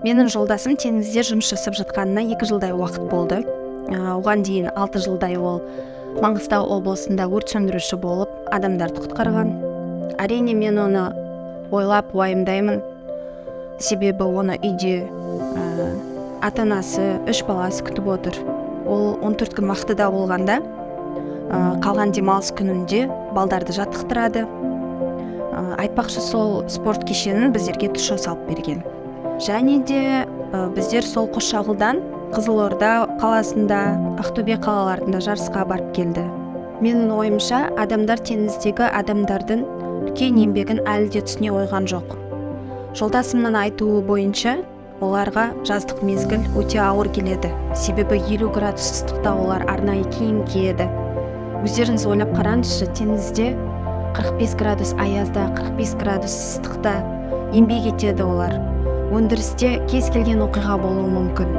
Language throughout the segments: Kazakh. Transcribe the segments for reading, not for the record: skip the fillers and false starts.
Менің жолдасым теңізде жұмыс жасап жатқанына 2 жылдай уақыт болды. Оған дейін 6 жылдай ол Маңғыстау облысында өрт сөндіруші болып адамдарды құтқарған. Әрине, мен оны ойлап уайымдаймын. Себебі оны үйде ата-анасы, 3 баласы күтіп отыр. Ол 14 күн вахтада болғанда, қалған демалыс күнінде балдарды жаттықтырады. Айтпақшы, сол спорт кешенін біздерге ТШО салып берген. Және де біздер сол Қосшағылдан Қызылорда қаласында, Ақтөбе қалаларында жарысқа барып келді. Менің ойымша, адамдар теңіздегі адамдардың үлкен еңбегін әлі де түсіне қойған жоқ. Жолдасымның айтуы бойынша, оларға жаздық мезгіл өте ауыр келеді. Себебі 50 градус ыстықта олар арнайы киім киеді. Өздеріңіз ойлап қараңызшы, теңізде 45 градус аязда, 45 градус ыстықта еңбек етеді олар. Өндірісте кез келген оқиға болуы мүмкін.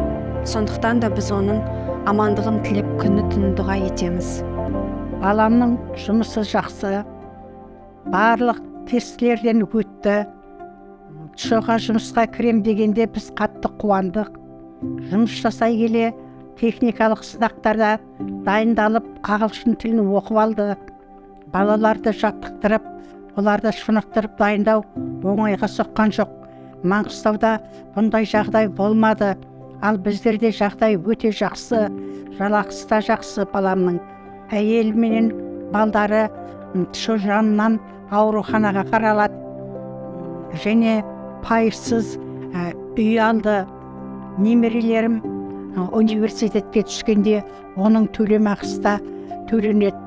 Сондықтан да біз оның амандығын тілеп күні түні дұға етеміз. Баламның жұмысы жақсы. Барлық тестілерден өтті. ТШО-ға жұмысқа кірем дегенде біз қатты қуандық. Жұмыс жасай келе техникалық сынақтарда дайындалып, ағылшын тілін оқып алды. Балаларды жаттықтырып, оларды шынықтырып дайындау оңайға соққан жоқ. Маңғыстауда бұндай жағдай болмады. Ал біздерде жағдай өте жақсы, жалақысы да жақсы баламның. Әйелі менен балдары ТШО жанынан ауруханаға қаралады. Және пайызсыз үй алды. Немерелерім университетке түскенде оның төлемақысы да төленеді.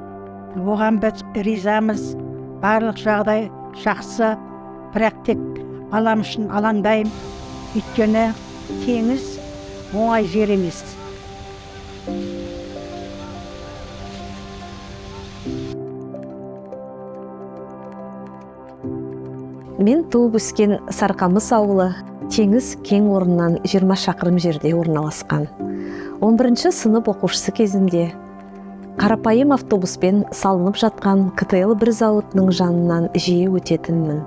Оған біз ризамыз. Барлық жағдай жақсы, бірақ тек балам үшін алаңдаймын. Өйткені теңіз оңай жер емес. Мен туып өскен Сарқамыс ауылы теңіз кен орнынан 20 шақырым жерде орналасқан. 11 сынып оқушысы кезімде қарапайым автобуспен салынып жатқан КТЛ бір зауытының жанынан жиі өтетінмін.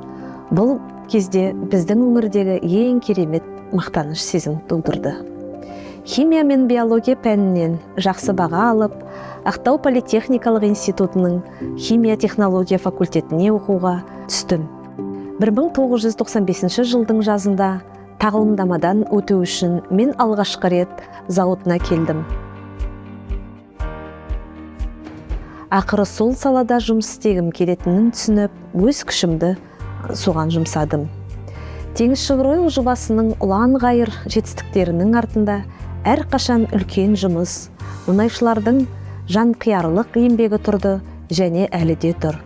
Бұл кезде біздің өңірдегі ең керемет мақтаныш сезім тудырды. Химия мен биология пәнінен жақсы баға алып, Ақтау политехникалық институтының химия технология факультетіне оқуға түстім. 1995 жылдың жазында тағылымдамадан өту үшін мен алғашқы рет зауытына келдім. Ақыры сол салада жұмыс істегім келетінін түсініп, өз күшімді соған жұмсадым. Теңізшевройл жобасының ұлан-ғайыр жетістіктерінің артында әрқашан үлкен жұмыс, мұнайшылардың жанқиярлық еңбегі тұрды және әлі де тұр.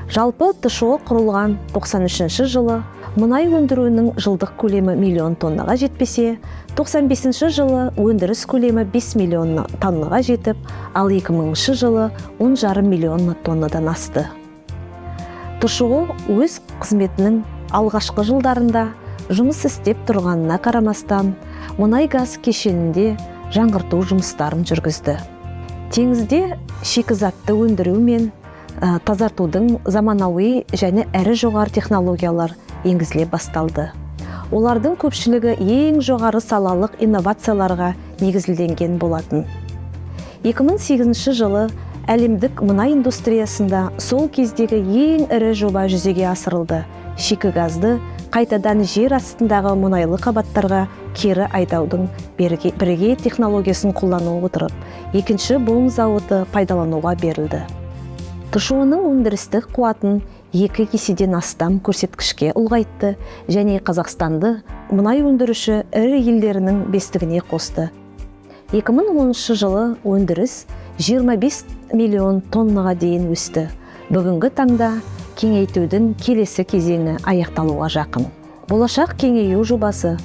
Жалпы ТШО құрылған 93 жылы мұнай өндіруінің жылдық көлемі миллион тоннаға жетпесе, 95 жылы өндіріс көлемі 5 миллион тоннаға жетіп, ал 2000 жылы 10,5 миллион тоннадан асты. ТШО өз қызметінің алғашқы жылдарында жұмыс істеп тұрғанына қарамастан, мұнай-газ кешенінде жаңғырту жұмыстарын жүргізді. Теңізде шикізатты өндіру мен тазартудың заманауи және әрі жоғары технологиялар енгізіле басталды. Олардың көпшілігі ең жоғары салалық инновацияларға негізделген болатын. 2008 жылы әлемдік мұнай индустриясында сол кездегі ең ірі жоба жүзеге асырылды. Шикі газды қайтадан жер астындағы мұнайлы қабаттарға кері айдаудың бірегей технологиясын қолдану отырып, екінші буын зауыты пайдалануға берілді. ТШО-ның өндірістік қуатын 2 еседен астам көрсеткішке ұлғайтты және Қазақстанды мұнай өндіруші ірі елдерінің бестігіне қосты. 2010 жылы өндіріс 25 миллион тоннаға дейін өсті. Бүгінгі таңда кеңейтудің келесі кезеңі аяқталуға жақын. Болашақ кеңею жобасы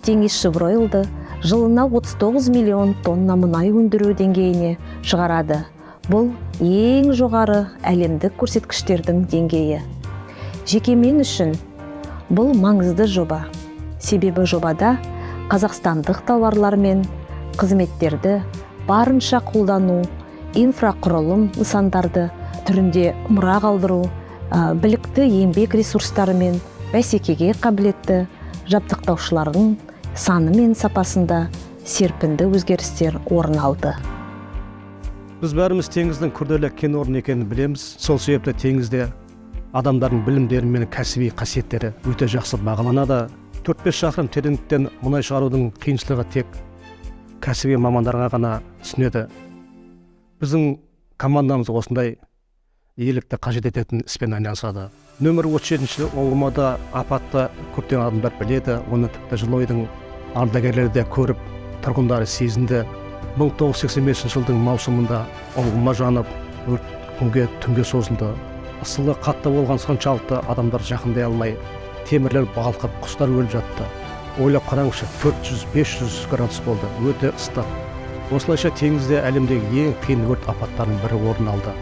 Теңізшевройлды жылына 39 миллион тонна мұнай өндіру деңгейіне шығарады. Бұл ең жоғары әлемдік көрсеткіштердің деңгейі. Жеке мен үшін бұл маңызды жоба. Себебі жобада қазақстандық тауарлар мен қызметтерді барынша қолдану, инфрақұрылым нысандарды түрінде мұра қалдыру, білікті еңбек ресурстары мен бәсекеге қабілетті жабдықтаушылардың саны мен сапасында серпінді өзгерістер орын алды. Біз бәріміз теңіздің күрделі кен орны екенін білеміз. Сол себепті теңізде адамдардың білімдері мен кәсіби қасиеттері өте жақсы бағаланады. 4-5 шақырым тереңдіктен мұнай шығарудың қиыншылығы тек кәсіби мамандарға ғана түсінеді. Біздің командамыз осындай ерлікті қажет ететін іспен айналысады. Нөмір 37-ші ұңғымада апатты көптеген адамдар біледі. Оны тіпті Жылыойдың ардагерлері де көріп, тұрғындары сезінді. 1985 жылдың маусымында ұңғыма жанып, өрт күнге түнге созылды. Ысылы қатты болған соншалықты адамдар жақындай алмай, темірлер балқып, құстар өліп жатты. Ойлап қараңызшы, 400-500 градус болды, өте ыстық. Осылайша теңізде әлемдегі ең қиын өрт апаттарының бірі орын алды.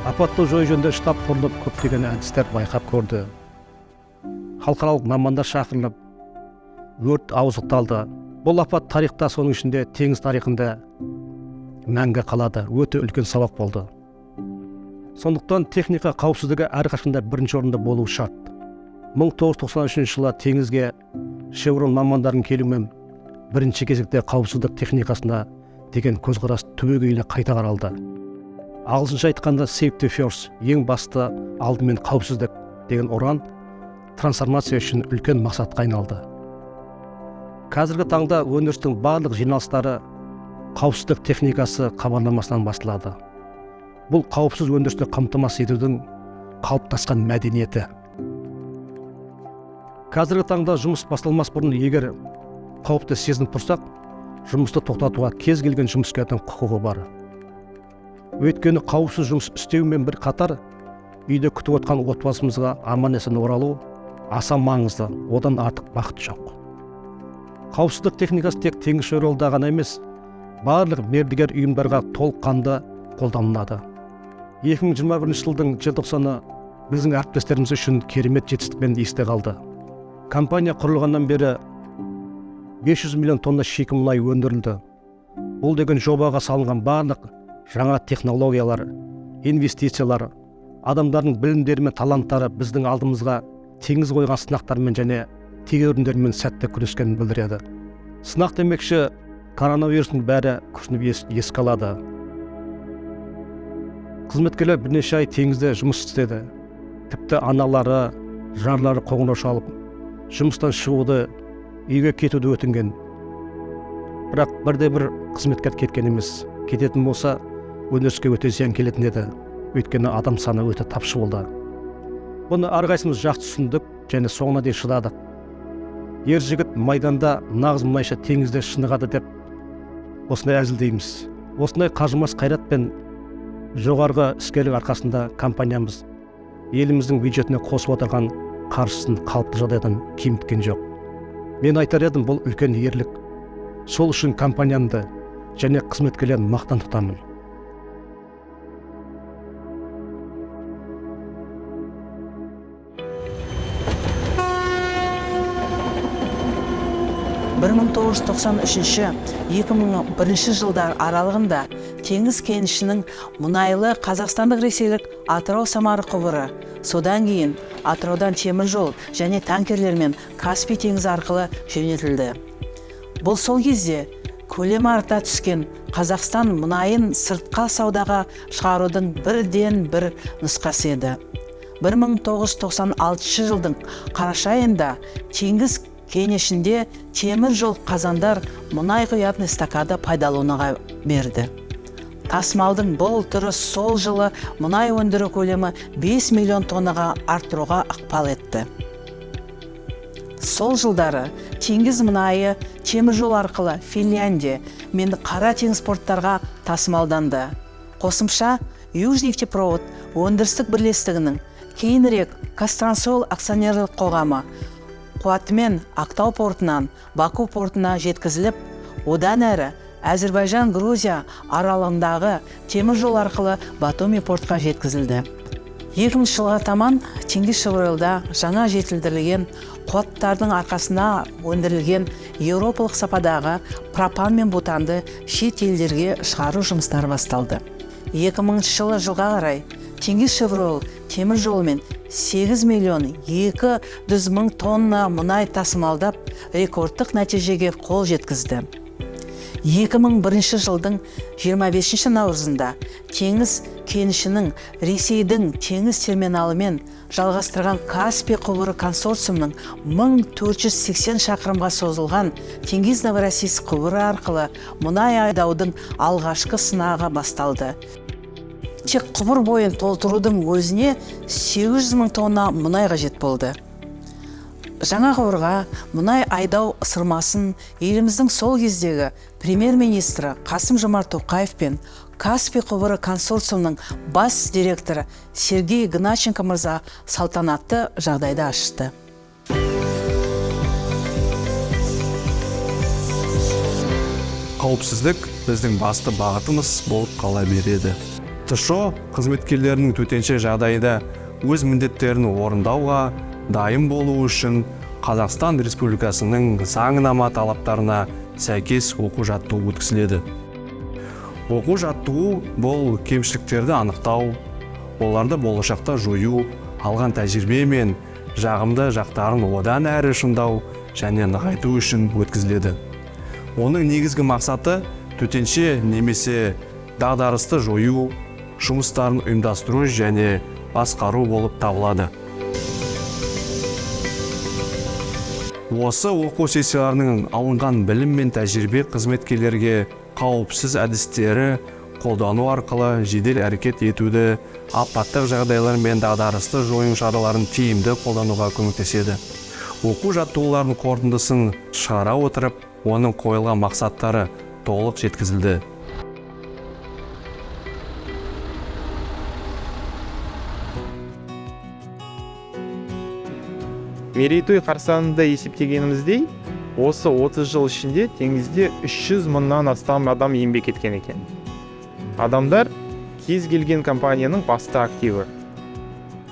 Апатты жою жөнінде штаб құрылып, көптеген әдістер байқап көрді. Халықаралық мамандар шақырылып, өрт ауыздықталды. Бұл апат тарихта, соның ішінде теңіз тарихында мәңгі қалады. Өте үлкен сабақ болды. Сондықтан техника қауіпсіздігі әрқашанда бірінші орында болуы шарт. 1993 жылы теңізге Шеврон мамандарының келуімен бірінші кезекте қауіпсіздік техникасына деген көзқарас түбегейлі қайта қаралды. Ағылшынша айтқанда safety first, ең басты алдымен қауіпсіздік деген ұран трансформация үшін үлкен мақсатқа айналды. Қазіргі таңда өндірістің барлық жиналыстары қауіпсіздік техникасы хабарламасынан басталады. Бұл қауіпсіз өндірісті қамтамасыз етудің қалыптасқан мәдениеті. Қазіргі таңда жұмыс басталмас бұрын егер қауіпті сезініп тұрсақ, жұмысты тоқтатуға кез келген жұмыскердің құқығы бар. Өйткені қауіпсіз жұмыс істеумен бір қатар үйде күтіп отқан отбасымызға аман-есен оралу аса маңызды, одан артық бақыт жоқ. Қауіпсіздік техникасы тек Теңізшевройлда ғана емес, барлық мердігер ұйымдарға толыққанды қолданылады. 2021 жылдың желтоқсаны біздің әріптестеріміз үшін керемет жетістікпен есте қалды. Компания құрылғаннан бері 500 миллион тонна шикі мұнай өндірілді. Бұл деген жобаға салынған барлық жаңа технологиялар, инвестициялар, адамдардың білімдері мен таланттары біздің алдымызға теңіз қойған сынақтармен және тегеуріндермен сәтті күрескенін білдіреді. Сынақ демекші, коронавирустың бәрі күрсініп еске алады. Қызметкерлер бірнеше ай теңізде жұмыс істеді. Тіпті аналары, жарлары қоңырау шалып, жұмыстан шығуды, үйге кетуді өтінген. Бірақ бірде-бір қызметкер кеткен емес. Кететін болса, өндіріске өте зиян келетін еді. Өйткені адам саны өте тапшы болды. Бұны әрқайсымыз жақсы түсіндік және соңына дейін шыдадық. Ер жігіт майданда, нағыз мұнайшы теңізде шынығады деп осындай әзілдейміз. Осындай қажымас қайрат пен жоғарғы іскерлік арқасында компаниямыз еліміздің бюджетіне қосып отырған қаржысын қалыпты жағдайдан кеміткен жоқ. Мен айтар едім, бұл үлкен ерлік. Сол үшін компаниямды және қызметкерлерін мақтан тұтамын. Бір 1993-2001 жылдар аралығында Теңіз кенішінің мұнайлы қазақстандық ресейлік Атырау-Самара құбыры, содан кейін Атыраудан темір жол және танкерлермен Каспий теңізі арқылы жөнелтілді. Бұл сол кезде көлемі арта түскен Қазақстан мұнайын сыртқа саудаға шығарудың бірден бір нұсқасы еді. 1996 жылдың қараша айында Теңіз кенішінде темір жол қазандар мұнай құятын эстакада пайдалануға берді. Тасымалдың бұл түрі сол жылы мұнай өндіру көлемі 5 миллион тоннаға арттыруға ықпал етті. Сол жылдары теңіз мұнайы темір жол арқылы Финляндия мен Қара теңіз порттарға тасымалданды. Қосымша Южнефтепровод өндірістік бірлестігінің, кейінірек Казтрансойл акционерлік қоғамы қуатымен Ақтау портынан Баку портына жеткізіліп, одан әрі Әзірбайжан Грузия аралығындағы темір жол арқылы Батуми портқа жеткізілді. 2000 жылға таман Теңізшевройлда жаңа жетілдірілген қуаттардың арқасында өндірілген еуропалық сападағы пропан мен бутанды шет елдерге шығару жұмыстары басталды. 2000 жылы жылға қарай Теңізшевройл темір жолымен 8 миллион 200 мың тонна мұнай тасымалдап, рекордтық нәтижеге қол жеткізді. 2001 жылдың 25 наурызында Теңіз кенішінің Ресейдің теңіз терминалымен жалғастырған Каспий құбыры консорциумының 1480 шақырымға созылған Теңіз Новороссийск құбыры арқылы мұнай айдаудың алғашқы сынағы басталды. Тек құбыр бойын толтырудың өзіне 800 мың тонна мұнай қажет болды. Жаңа құбырға мұнай айдау ысырмасын еліміздің сол кездегі премьер-министрі Қасым-Жомарт Тоқаев пен Каспий құбыры консорциумының бас директоры Сергей Гначенко мырза салтанатты жағдайда ашты. Қауіпсіздік біздің басты бағытымыз болып қала береді. ТШО қызметкерлерінің төтенше жағдайда өз міндеттерін орындауға дайын болу үшін Қазақстан Республикасының заңнама талаптарына сәйкес оқу-жаттығу өткізіледі. Оқу-жаттығу бұл кемшіліктерді анықтау, оларды болашақта жою, алған тәжірибе мен жағымды жақтарын одан әрі шыңдау және нығайту үшін өткізіледі. Оның негізгі мақсаты төтенше немесе дағдарысты жою жұмыстарын ұйымдастыру және басқару болып табылады. Осы оқу сессияларының алынған білім мен тәжірибе қызметкерлерге қауіпсіз әдістері қолдану арқылы жедел әрекет етуді, апаттық жағдайлар мен дағдарысты жою шараларын тиімді қолдануға көмектеседі. Оқу жаттығуларының қорытындысын шығара отырып, оның қойылған мақсаттары толық жеткізілді. Мерейтой қарсаңында есептегеніміздей, осы 30 жыл ішінде теңізде 300 мыңнан астам адам еңбек еткен екен. Адамдар кез келген компанияның басты активі.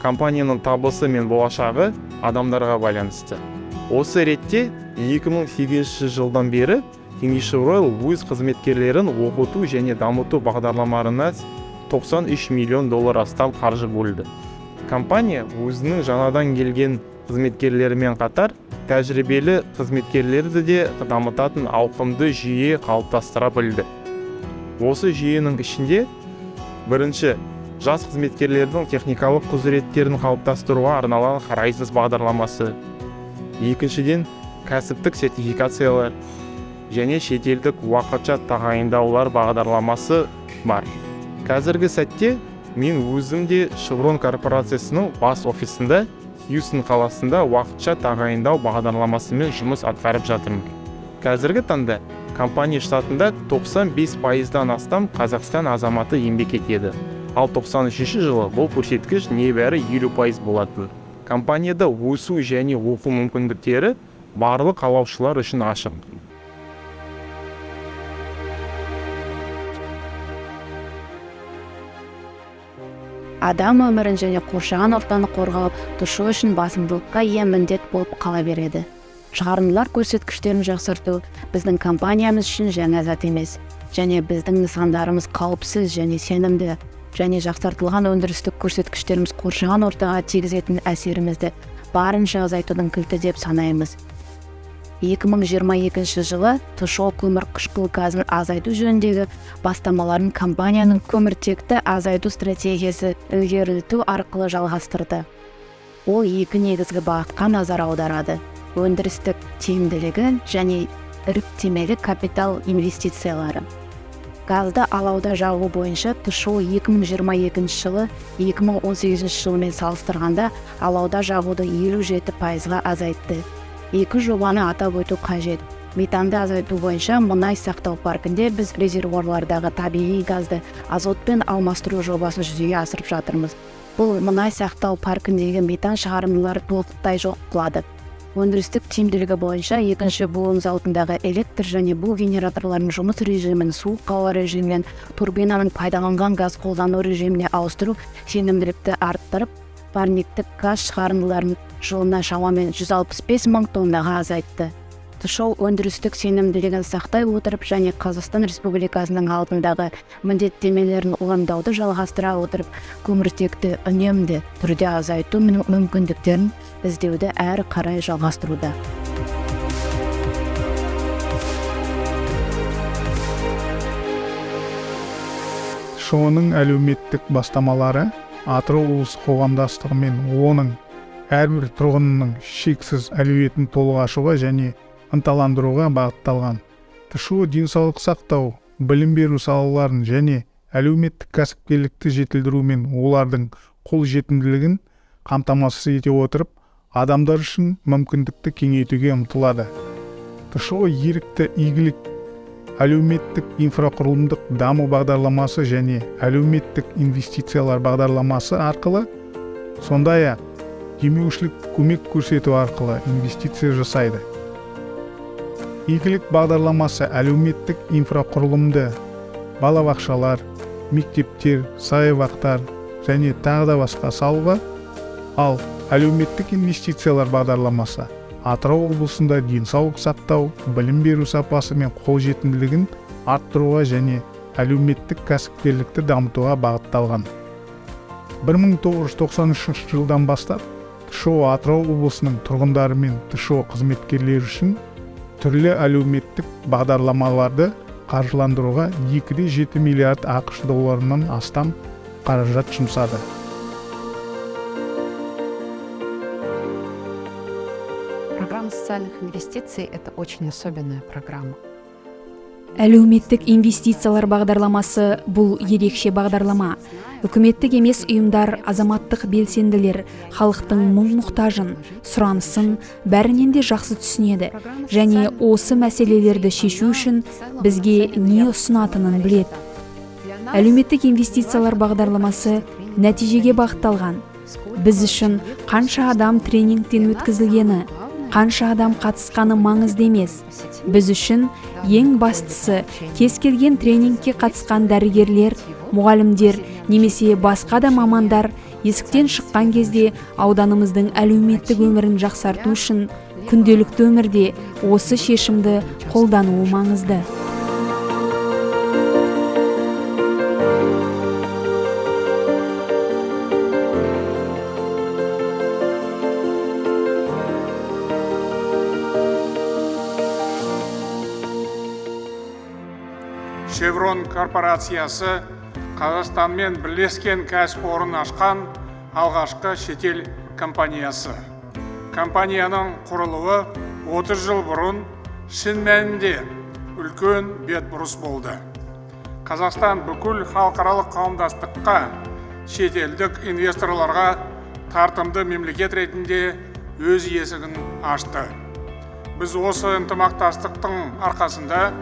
Компанияның табысы мен болашағы адамдарға байланысты. Осы ретте 2008 жылдан бері Теңізшевройл өз қызметкерлерін оқыту және дамыту бағдарламаларына 93 миллион доллар астам қаржы бөлді. Компания өзінің жаңадан келген қызметкерлерімен қатар тәжірибелі қызметкерлерді де дамытатын ауқымды жүйе қалыптастыра білді. Осы жүйенің ішінде бірінші, жас қызметкерлердің техникалық құзыреттерін қалыптастыруға арналған Horizons бағдарламасы, екіншіден, кәсіптік сертификациялар және шетелдік уақытша тағайындаулар бағдарламасы бар. Қазіргі сәтте мен өзім де Chevron корпорациясының бас офисында Хьюстон қаласында уақытша тағайындау бағдарламасымен жұмыс атқарып жатырмын. Қазіргі таңда компания штатында 95%-дан астам Қазақстан азаматы еңбек етеді. Ал 93 жылы бұл көрсеткіш небәрі 50% болатын. Компанияда өсу және оқу мүмкіндіктері барлық қалаушылар үшін ашық. Адам өмірін және қоршаған ортаны қорғау ТШО үшін басымдылыққа ие міндет болып қала береді. Шығарындылар көрсеткіштерін жақсарту біздің компаниямыз үшін жаңа зат емес, және біздің нысандарымыз қауіпсіз және сенімді, және жақсартылған өндірістік көрсеткіштеріміз қоршаған ортаға тигізетін әсерімізді барынша азайтудың кілті деп санаймыз. 2022 жылы ТШО көмір қышқыл газын азайту жөніндегі бастамаларын компанияның көміртекті азайту стратегиясы ілгерілту арқылы жалғастырды. Ол екі негізгі бағытқа назар аударады: өндірістік тиімділігі және іріктемелі капитал инвестициялары. Газды алауда жағу бойынша ТШО 2022 жылы 2018 жылмен салыстырғанда алауда жағуды 57%-ға азайтты. Екі жобаны атап өту қажет. Метанды азайту бойынша мұнай сақтау паркінде біз резервуарлардағы табиғи газды азотпен алмастыру жобасын жүзеге асырып жатырмыз. Бұл мұнай сақтау паркіндегі метан шығарындылары толықтай жоқ қылады. Өндірістік тиімділігі бойынша екінші буын зауытындағы электр және бу генераторларының жұмыс режимін суық ауа режимінен турбинаның пайдаланған газ қолдану режиміне ауыстыру сенімділікті арттырып, парниктік газ шығарындыларын жылына шамамен 165 мың тоннаға азайтты. ТШО өндірістік сенімділігін сақтай отырып және Қазақстан Республикасының алдындағы міндеттемелерін орындауды жалғастыра отырып, көміртекті үнемді түрде азайту мүмкіндіктерін іздеуді әрі қарай жалғастыруда. ТШО-ның әлеуметтік бастамалары Атырау облысы қоғамдастығы мен оның әрбір тұрғынының шексіз әлеуетін толық ашуға және ынталандыруға бағытталған. ТШО денсаулық сақтау, білім беру салаларын және әлеуметтік кәсіпкерлікті жетілдіру мен олардың қол жетімділігін қамтамасыз ете отырып, адамдар үшін мүмкіндікті кеңейтуге ұмтылады. ТШО ерікті игілік әлеуметтік инфрақұрылымдық даму бағдарламасы және әлеуметтік инвестициялар бағдарламасы арқылы, сондай-ақ демеушілік көмек көрсету арқылы инвестиция жасайды. Игілік бағдарламасы әлеуметтік инфрақұрылымды балабақшалар, мектептер, саябақтар және тағы да басқа салуға, ал әлеуметтік инвестициялар бағдарламасы Атырау облысында денсаулық сақтау, білім беру сапасы мен қолжетімділігін арттыруға және әлеуметтік кәсіпкерлікті дамытуға бағытталған. 1993 жылдан бастап ТШО Атырау облысының тұрғындары мен ТШО қызметкерлері үшін түрлі әлеуметтік бағдарламаларды қаржыландыруға 2,7 миллиард ақш долларынан астам қаражат жұмсады. Программа социальных инвестиций – это очень особенная программа. Әлеуметтік инвестициялар бағдарламасы – бұл ерекше бағдарлама. Үкіметтік емес ұйымдар, азаматтық белсенділер халықтың мұң-мұқтажын, сұранысын бәрінен де жақсы түсінеді және осы мәселелерді шешу үшін бізге не ұсынатынын біледі. Әлеуметтік инвестициялар бағдарламасы нәтижеге бағытталған. Біз үшін қанша адам тренингтен өткізілгені, қанша адам қатысқаны маңызды емес. Біз үшін ең бастысы кез келген тренингке қатысқан дәрігерлер, мұғалімдер немесе басқа да мамандар есіктен шыққан кезде ауданымыздың әлеуметтік өмірін жақсарту үшін күнделікті өмірде осы шешімді қолдануы маңызды. Шеврон корпорациясы Қазақстанмен бірлескен кәсіпорын ашқан алғашқы шетел компаниясы. Компанияның құрылуы 30 жыл бұрын шын мәнінде үлкен бетбұрыс болды. Қазақстан бүкіл халықаралық қауымдастыққа, шетелдік инвесторларға тартымды мемлекет ретінде өз есігін ашты. Біз осы ынтымақтастықтың арқасында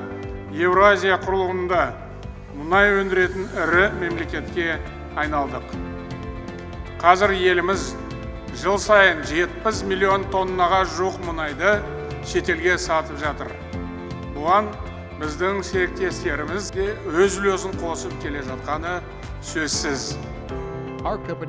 Еуразия құрлығында мұнай өндіретін ірі мемлекетке айналдық. Қазір еліміз жыл сайын 70 миллион тоннаға жуық мұнайды шетелге сатып жатыр. Бұған біздің серіктестеріміз де өз үлесін қосып келе жатқаны сөзсіз.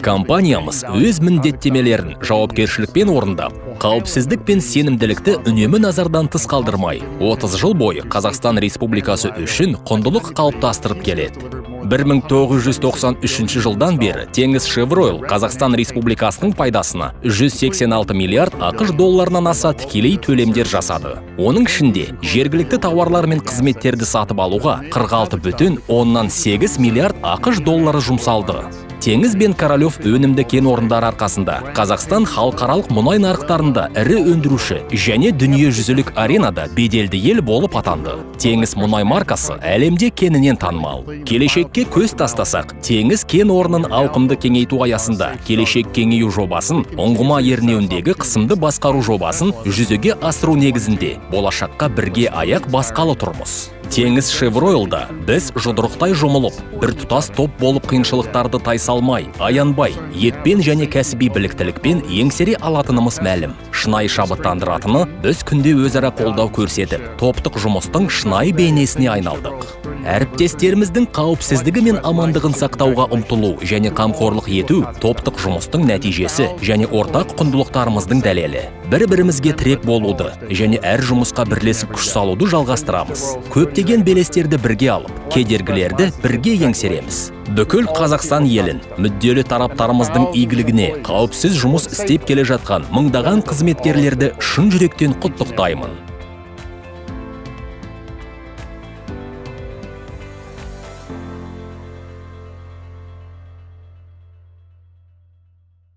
Компаниямыз өз міндеттемелерін жауапкершілікпен орындап, қауіпсіздік пен сенімділікті үнемі назардан тыс қалдырмай, 30 жыл бойы Қазақстан Республикасы үшін құндылық қалыптастырып келеді. 1993 жылдан бері Теңізшевройл Қазақстан Республикасының пайдасына 186 миллиард ақш долларынан аса тікелей төлемдер жасады. Оның ішінде жергілікті тауарлар мен қызметтерді сатып алуға 46,8 миллиард ақш доллары жұмсалды. Теңіз бен Королев өнімді кен орындары арқасында Қазақстан халықаралық мұнай нарықтарында ірі өндіруші және дүниежүзілік аренада беделді ел болып атанды. Теңіз мұнай маркасы әлемде кеңінен танымал. Келешекке көз тастасақ, Теңіз кен орнын ауқымды кеңейту аясында келешек кеңею жобасын, ұңғыма ернеуіндегі қысымды басқару жобасын жүзеге асыру негізінде болашаққа бірге аяқ басқалы тұрмыз. Теңізшевройлда біз жұдырықтай жұмылып, біртұтас топ болып қиыншылықтарды тайсалмай, аянбай, еппен және кәсіби біліктілікпен еңсере алатынымыз мәлім. Шынайы шабыттандыратыны, біз күнде өзара қолдау көрсетіп, топтық жұмыстың шынайы бейнесіне айналдық. Әріптестеріміздің қауіпсіздігі мен амандығын сақтауға ұмтылу және қамқорлық ету – топтық жұмыстың нәтижесі және ортақ құндылықтарымыздың дәлелі. Бір бірімізге тірек болуды және әр жұмысқа бірлесіп күш салуды жалғастырамыз. Көптеген белестерді бірге алып, кедергілерді бірге еңсереміз. Бүкіл Қазақстан елін, мүдделі тараптарымыздың игілігіне қауіпсіз жұмыс істеп келе жатқан мыңдаған қызметкерлерді шын жүректен құттықтаймын.